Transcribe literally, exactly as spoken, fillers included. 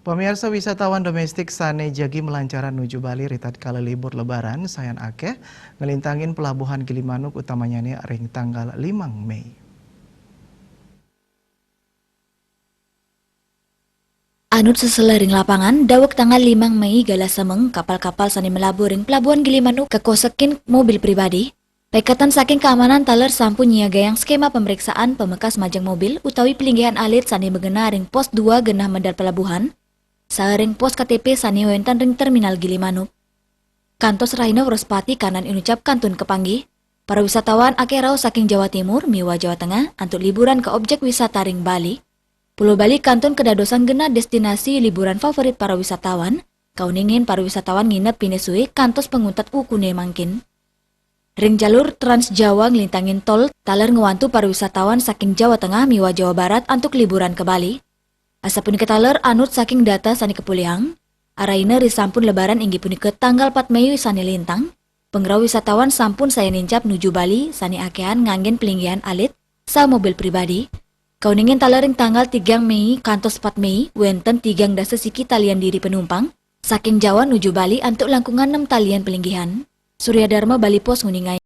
Pamiarsa, wisatawan domestik sane jagi malancaran nuju Bali ritatkala libur Lebaran sayan akeh nglintangin pelabuhan Gilimanuk, utamanyane ring tanggal limang Mei. Anut seselah ring lapangan, daweg tanggal limang Mei galah semeng, kapal-kapal sane mlabuh ring pelabuhan Gilimanuk kakosekin mobil pribadi. Paiketan saking keamanan taler sampun nyiagayang skema pamreksaan pamekas majeng mobil utawi palinggihan alit sane magenah ring pos dua genah medal pelabuhan, saha ring pos K T P sane wenten ring terminal Gilimanuk. Kantos rahina Wrespati kanan inucap kantun kapanggih, para wisatawan akeh rauh saking Jawa Timur miwah Jawa Tengah antuk liburan ka objek wisata ring Bali. Pulo Bali kantun kadadosang genah destinasi liburan favorit para wisatawan, kauningin para wisatawan nginep pine suwe kantos panguntat ukune mangkin. Ring jalur Trans Jawa nglintangin tol taler ngwantu para wisatawan saking Jawa Tengah miwah Jawa Barat antuk liburan ka Bali. Asapunika taler, anut saking data sane kapulihang, arahina risampun Lebaran inggih punika tanggal pat Mei sane lintang, pangrauh wisatawan sampun sayan nincap nuju Bali sane akehan nganggen palinggihan alit saha mobil pribadi. Kauningin taler ring tanggal tigang Mei kantos pat Mei, wenten tigang dasa siki talian diri panumpang saking Jawa nuju Bali antuk langkungan nem talian palinggihan. Surya Dharma, Bali Post, nguningai.